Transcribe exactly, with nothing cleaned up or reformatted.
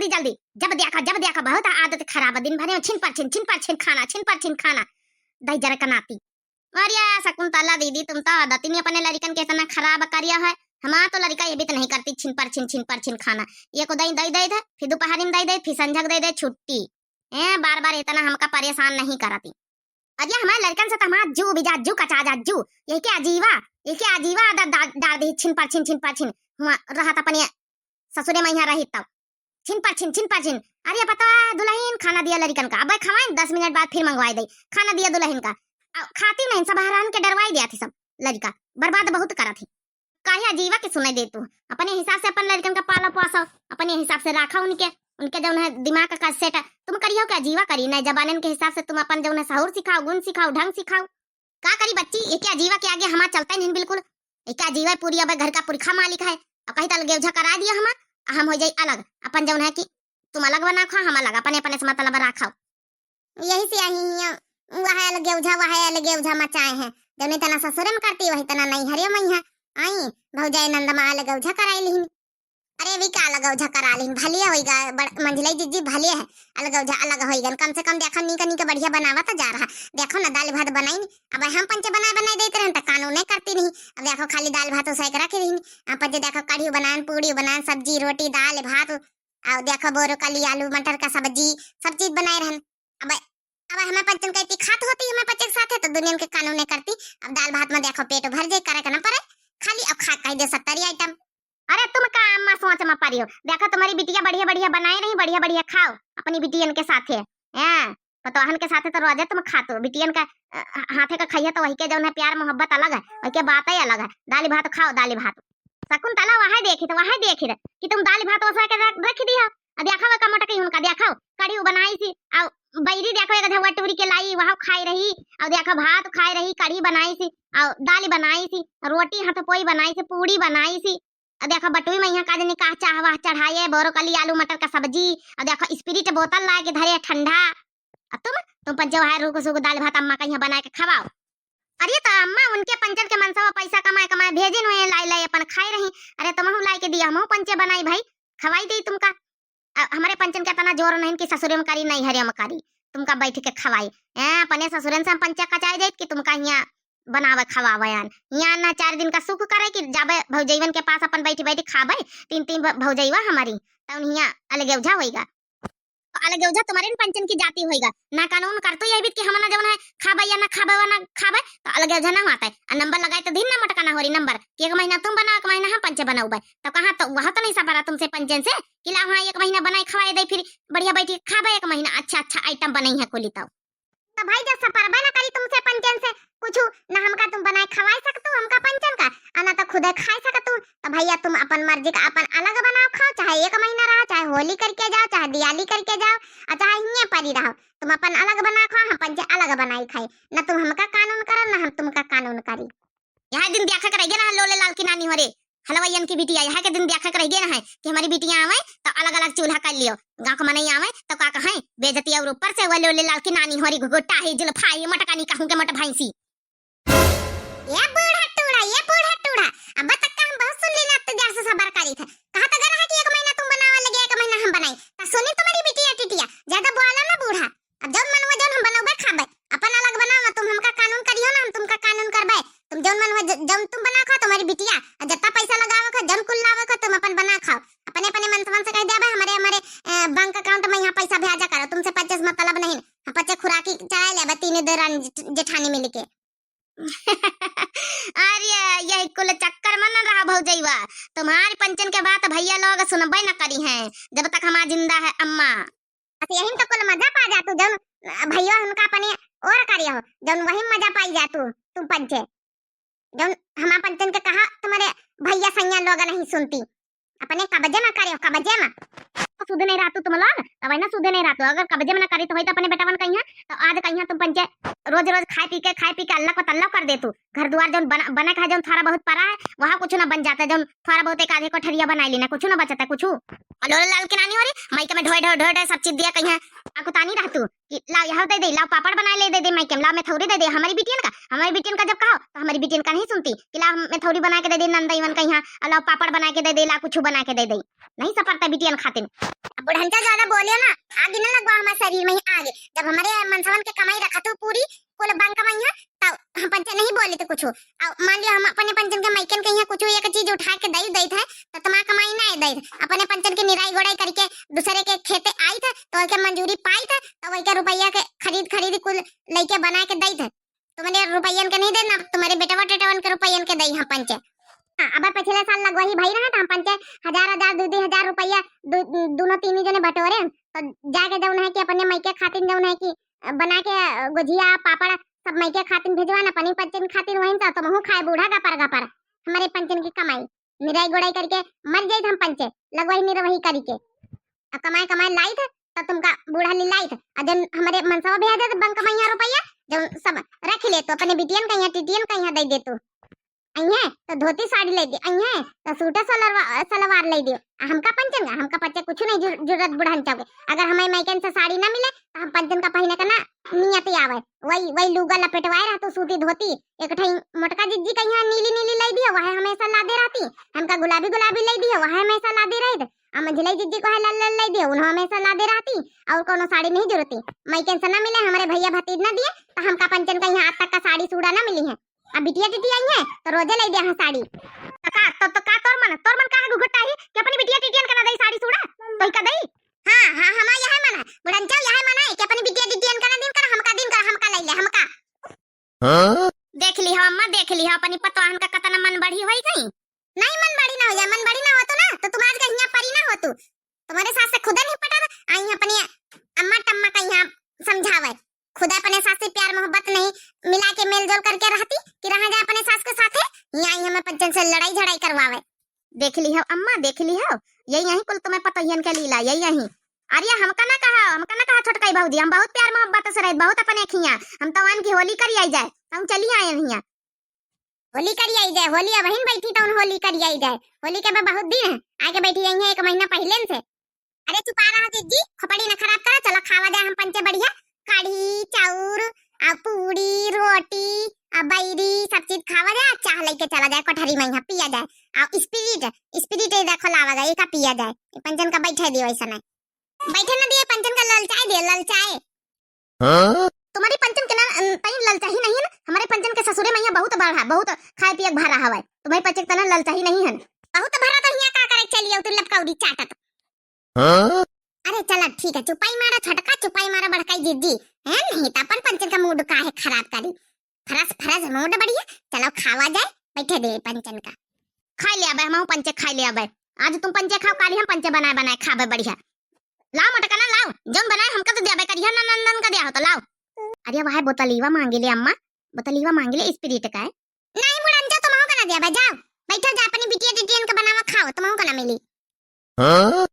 जल्दी, जब देखा, जब देखा, बहुत आदत खराब है, दिन भर में छिन पर छिन, छिन पर छिन खाना, छिन पर छिन खाना, दहिजर का नाती। अरे शकुंतला दीदी, तुम तो आदत ही नहीं अपने लड़िकन के इतना खराब करिया है। हमार तो लड़िका ये भी तो नहीं करती, छिन पर छिन, छिन पर छिन खाना। ये को दई, दई, दई दे, फिर दोपहर में दई दे, फिर संझक दई दे, छुट्टी। ए, बार बार इतना हमका परेशान नहीं करती। अरे हमारे लड़िकन से तो हमार जू भी जा, जू कचा जा, जू। यही के अजीवा, यही के अजीवा दा-, दा-, डाल दी, छिन पर छिन, छिन पर छिन। हुआ रहत अपने ससुरे में यहाँ रही तब। छिन पर छिन, छिन पर छिन। अरे पता है दुल्हन, खाना दिया लड़िकन का, अब खवाएं, दस मिनट बाद फिर मंगवाए दे। खाना दिया दुल्हन का, आ, खाती नहीं, सब हरान के डरवाई दिया थी सब। लड़िका बर्बाद बहुत करा थी। काहे अजीवा के सुनाई दे तू? अपने हिसाब से अपन लड़िकन का पाला पोसा, अपने हिसाब से राखा उनके, उनके जौन है दिमाग का सेट तुम करियो के अजीवा करी, नहीं जबानन के हिसाब से तुम अपन जौन है सहूर सिखाओ, गुण सिखाओ, ढंग सिखाओ। का करी बच्ची, एके अजीवा के आगे हमार चलता ही नहीं बिल्कुल। एके अजीवा पूरी अब घर का पुरखा मालिक है। अब कही तो अलगेवझा करा दिया हमार, आ हम हो जाई अलग। अपन जौन है कि तुम अलग बना खाओ, हम अलग, अपने अपने से मतलब रखो। यही से आई हियाँ, वह अलगेवझा, वह अलगेवझा मचाए हैं। जौने तना ससुरे में करती, वही तना नैहरे में यहाँ आई, भौजाई नंद माँ अलगेवझा कराई लिहिन। अरे वी का अलगौझा करा लिहिन, भले होइगा, बड़-, मंझलई जिज्जी भले है, अलगौझा अलग होइगन, कम से कम देखो नीक नीक बढ़िया बनावा तो जा रहा। देखो ना दाल भात बनाई, अब हम पंचे बनाए बनाए देते रहन त कानून नहीं करती नहीं। अब देखो खाली दाल भात उसाई के रखे रही, अब पंचे देखो कढ़ी बनाएन, पूड़ी बनाएन, सब्जी रोटी दाल भात, और देखो बोरो कली आलू मटर का सब्जी, सब चीज बनाए रहन। अब, अब हमें पंचन कहती खात होती हमें पंचे के साथ है तो दुनिया के कानून नहीं करती। अब दाल भात में देखो पेट भर जाए, करे के ना पड़े, खाली अब खा कह दे सत्तरी आइटम। अरे तुम का अम्मा सोच में पड़ी हो? देखो तुम्हारी बिटिया बढ़िया बढ़िया बनाए रही, बढ़िया बढ़िया खाओ अपनी बिटियन के साथे। हैं? पतोहन के साथे तो रोजे तुम खातो, बिटियन का, अ, हाथे का खइया तो वही के जौन है प्यार मोहब्बत अलग है, वही के बात ही अलग है। दाली भात खाओ, दाली भात। शकुंतला वह देखी तो वह देखी कि तुम दाली भात ओसा के रख, रख दी हो। अब देखो वो कमोट कहीं उनका देखो, कढ़ी बनाई सी, और बैरी देखो एक झवा टूरी के लाई, वह खाई रही, और देखो भात खाई रही, कढ़ी बनाई सी, और दाली बनाई सी, रोटी हाथ पोई बनाई सी, पूड़ी बनाई सी, अ देखो बटुई में यहाँ का जनी का चाह वाह चढ़ाए, बोरो कली आलू मटर का सब्जी, अ देखो स्पिरिट बोतल लाए के धरे ठंडा। अब तुम, तुम पंचे वहाँ रुक सुख दाल भात अम्मा का यहाँ बनाए के खवाओ। अरे तो अम्मा उनके पंचन के मनसवा पैसा कमाए कमाए भेजिन हुए, लाई लाई अपन खाए रही। अरे तुमहू लाई के दिया, हमहू पंचे बनाई भाई, खवाई दे तुमका। अ, हमरे पंचन के इतना जोर नहीं कि ससुरे में करी, नैहरे में करी, तुमका बैठ के खवाई। हैं, अपने ससुरन से हम पंचे कचाई जाइत कि तुमका हियाँ बनावे खवावे आन। हियाँ ना चार दिन का सुख करे कि जाबे भौजैवन के पास अपन बैठी बैठी खाबे, तीन तीन भ-, भौजैवा हमारी, तौन हियाँ अलगेवझा होइगा। तो अलगेवझा तुम्हारे इन पंचन की जाति होइगा। ना कानून कर तो यही बीत कि हम ना जौन है खाबे या ना खाबे वा ना खाबे, तो अलगेवझा ना होता है। आ नंबर लगाए तो दिन ना मटका ना हो रही नंबर कि एक महीना तुम बनाओ, एक महीना हम पंचे बनाऊबे। तो कहाँ तो वह तो नहीं सपरा तुमसे पंचन से कि ला हाँ एक महीना बनाए खवाए दे, फिर बढ़िया बैठी खाबे एक महीना, अच्छा अच्छा आइटम बनई है कुली तो। तो भाई जब सपरबे ना करी तुमसे पंचन से कुछ, ना हमका तुम बनाए खवाए सकतू हमका पंचन का, आ ना तो खुदे खाए सकतू। तो भैया तुम अपन मर्जी का अपन अलग बनाओ खाओ, चाहे एक महीना रहो, चाहे होली करके जाओ, चाहे दिवाली करके जाओ, और चाहे हिये परी रहो, तुम अपन अलग बना खाओ, हम पंचे अलग बनाई खाई। ना तुम हमका कानून करो ना हम तुमका कानून करी। यह दिन देखा के रह गया ना लोले लाल की नानी हो रे, हलवाइयन की बिटिया, यह के दिन देखा के रह गया ना है कि हमारी बिटिया आवे तो अलग अलग चूल्हा कर लियो। गाँव का मनई आवे तो का कहे, बेइज्जती और ऊपर से वो लोले लाल की नानी हो री, घुघुटा ही जुल्फा ही मटकानी कहूँ के मट भैंसी। ये बूढ़ा टूढ़ा, ये बूढ़ा टूढ़ा, अब तक का हम बहुत सुन लेना, अब तो जैसे सबर करी थे। कहा तो गरहा कि एक महीना तुम बनावे लगे, एक महीना हम बनाई। तो सुनी तुम्हारी बिटिया टिटिया, ज्यादा बोला ना बूढ़ा। अब जौन मन हुआ जौन हम बनौबे खाबे, अपन अलग बनाओ ना, तुम हमका कानून करियो ना, हम तुमका कानून करबे। तुम जौन मन हुआ ज-, जौन तुम बना खाओ, तुम्हारी बिटिया, और जितना पैसा लगावे खो, जौन कुल लावे खो, तुम अपन बना खाओ। अपने अपने मन से मन से कह दिया भाई, हमारे, हमारे, अ, बैंक अकाउंट में यहाँ पैसा भेजा करो, तुमसे पच्चीस मतलब नहीं, हम पच्चीस खुराकी चला लेबे, तीन दे रानी जेठ-, जेठानी मिल के। अरे, यही कुल चक्कर में न रहा भौजैवा, तुम्हारे पंचन के बात भैया लोग सुनबे न करी हैं, जब तक हमार जिंदा है अम्मा। बस यही तो कुल मजा पा जा तू, जौन भैया उनका अपने और करियो हो, जौन वही मजा पाई जा तू, तू पंचे, जौन हमार पंचन के कहा तुम्हारे भैया सैया लोग नहीं सुनती। अपने कब्जे में करे हो, कब्जे में। तो सुध नहीं रहतू तुम लोग, तब है ना सुध नहीं रहतू। अगर कब्जे में ना करी तो होई तो अपने बेटावन कहिया, तो आज कहिया तुम पंचे रोज रोज खाए पी के, खाए पी के अल्लाह को तल्ला कर देतू। घर दुआर जौन बना, बना के है, जौन थोड़ा बहुत परा है, वहाँ कुछ ना बन जाता, जौन थोड़ा बहुत एक आधे कोठरिया बनाई लेना, कुछ ना बचता, कुछ। और लोला लाल की नानी हो रही, माइके में ढोए ढोए ढोए ढोए सब चीज दिया कहिया, अकुतानी रहतू। कि लाओ, यह दे दे, लाओ, पापड़ बनाए ले दे दे, माइके में, लाओ, मेथौरी दे दे, हमारी बिटियन का, हमारी बिटियन का जब कहो, तो हमारी बिटियन का नहीं सुनती कि लाओ, मेथौरी बना के दे दे, नंदईवन का यहाँ, लाओ, पापड़ बना के दे दे, लाओ, कुछ बना के दे दे, नहीं सपरता बिटियन खातिन। अब बुढ़ंचा ज्यादा बोले ना, आग न लगवा हमारे शरीर में ही आग। जब हमरे मनसवन के कमाई रखत हो पूरी, कुल बंक में ही, तब हम पंचे नहीं बोले तो कुछ। अब मान लियो हम अपने पंचन के मायकन के यहाँ कुछ एक चीज उठा के दई देत है, तो तुम्हारा कमाई ना देत। अपने पंचन के निराई गोड़ाई करके दूसरे के खेते आइत है, तो वही के मंजूरी पाइत है, तो वही के रुपया के खरीद खरीद कुल लइके बना के देत है। तुम्हारे रुपयन के नहीं देना, तुम्हारे बेटवा टेटवन के रुपयन के दई हम पंचे। हाँ, अब पिछले साल लगवही भई रहा, तो हम पंचे हजार हजार, दू दू हजार रुपया, दू-, दोनों तीन जने बटोरे, तो जाके जौन है कि अपने मायके खातिर जौन है कि बना के, अ, गुजिया, पापड़ सब मायके खातिर भेजवा ना, अपनी पंचन खातिर वहीं से तुमहू खाए बूढ़ा गपर गपर। हमारे पंचन की कमाई निराई गोड़ाई करके मर जाइत हम पंचे, लगवही निरवही करी के। आ कमाए कमाए लाइत, तो तुमका बूढ़ा लिलाइत। आ जन हमरे मनसवा भेज दे, तो बंक मैया रुपया, जौन सब रख ले, तो अपने बिटियन का यहाँ, टिटियन का यहाँ दे दे तू। अइहे, तो धोती साड़ी ले दे, अइहे, तो सूट सलवा-, सलवार ले दे। आ हमका पंचन का, हमका पंचे कुछ नहीं जु-, जरूरत बुढ़न चाहे। अगर हमें मैकन से साड़ी ना मिले, तो हम पंचन का पहिने का ना नियत आवे। वही, वही लूगा लपेटवाए रह तू सूती धोती। एक ठई मोटका जिज्जी का यहाँ नीली नीली ले दियो, वह हमेशा लादे रहती। हमका गुलाबी गुलाबी ले दियो, वह हमेशा लादे रहित। आ मंझिलई जिज्जी को है लाल लाल ले दियो, उन्हों हमेशा लादे रहती। और कोनो साड़ी नहीं जरूरती। मैकन से ना मिले, हमारे भैया भतीज ना दिए, तो हमका पंचन का यहाँ आज तक का साड़ी सूड़ा ना मिली है। अब बिटिया टिटिया आई है, तो रोजे ले दिया है साड़ी। तो का, तो, तो का तोर मन, तोर मन का है घुघुटाही कि अपनी बिटिया टिटियन का ना दई साड़ी सूड़ा? तो का दई? हाँ, हाँ, हमार यह मन है, बुढ़ंचा यह मन है कि अपनी बिटिया टिटियन का ना दिन कर, हमका दिन कर, हमका ले ले, हमका। हाँ? देख ली हो अम्मा, देख ली हो, अपनी पतवाहन का कतना मन बढ़ी होई गई। नहीं, मन बढ़ी ना हो जाए, मन बढ़ी ना होतू ना, तो तुम आज का हियाँ परी ना होतू। तुम्हारे सास से खुदा नहीं पटा, आई अपनी अम्मा टम्मा का यहाँ समझावे। खुदा अपने सास से प्यार मोहब्बत नहीं मिला के मेल जोल करके रहती कि रहा जाए अपने सास के साथे, यहाँ आई हमें पंचन से लड़ाई झड़ाई करवावे। देख ली हो अम्मा, देख ली हो, यही यही कुल तुम्हें पतोहियन के लीला, यही यही। अरे हमका ना कहा, हमका ना कहा छोटकाई भौजी, हम बहुत प्यार मोहब्बत से रहे, बहुत अपने खिया। हम तो आन की होली करी आई जाए, हम चली आए हिया। होली करी आई जाए, होली अबहिन बैठी तो होली करी आई जाए। होली के बा बहुत दिन है, आके बैठी आई है एक महीना पहले से। अरे चुपा रहा जिज्जी, खोपड़ी न खराब करा, चलो खावा जाए हम पंचे बढ़िया। कढ़ी, चाउर, आ पूड़ी, रोटी, आ बैरी, सब चीज खावा जाए, चाह लेके चला जाए कोठरी में, यहाँ पिया जाए। आ स्पिरिट, स्पिरिट ये देखो लावा जाए, एका पिया जाए। ये पंचन का बैठे दियो ऐसा नहीं। बैठे ना दिए, पंचन का ललचाए दिए, ललचाए। हाँ? तुम्हारी पंचन के ना, अम, तई ललचाही नहीं है ना, हमारे पंचन के ससुरे में यहाँ बहुत बढ़ा, बहुत खाए पिए के भरा हवा है। तुम्हारी पंचन के तना ललचाही नहीं है। बहुत भरा तो यहाँ का करे चलिए, तू लपकौड़ी चाटत। हाँ? अरे चला ठीक है, चुपाई मारा छोटका, चुपाई मारा बड़काई जिज्जी, है नहीं तो अपन पंचन का मूड का है खराब करी। फरस फरस मूड बढ़िया, चलो खावा जाए, बैठे दे पंचन का। खाई ले आबे, हमहू पंचे खाई ले आबे। आज तुम पंचे खाओ, काली हम पंचे बनाए बनाए खाबे बढ़िया। लाओ मोटका ना लाओ, जौन बनाए हमका तो देबे करिया ना, नंदन का दिया हो तो लाओ। अरे वह बोतलीवा मांगे ले अम्मा, बोतलीवा मांगे ले स्पिरिट का है। नहीं बुढ़ंचा, तुमहू का ना देबे, जाओ बैठो जा, अपनी बिटिया टिटियन का बनावा खाओ, तुमहू का ना मिली। हाँ?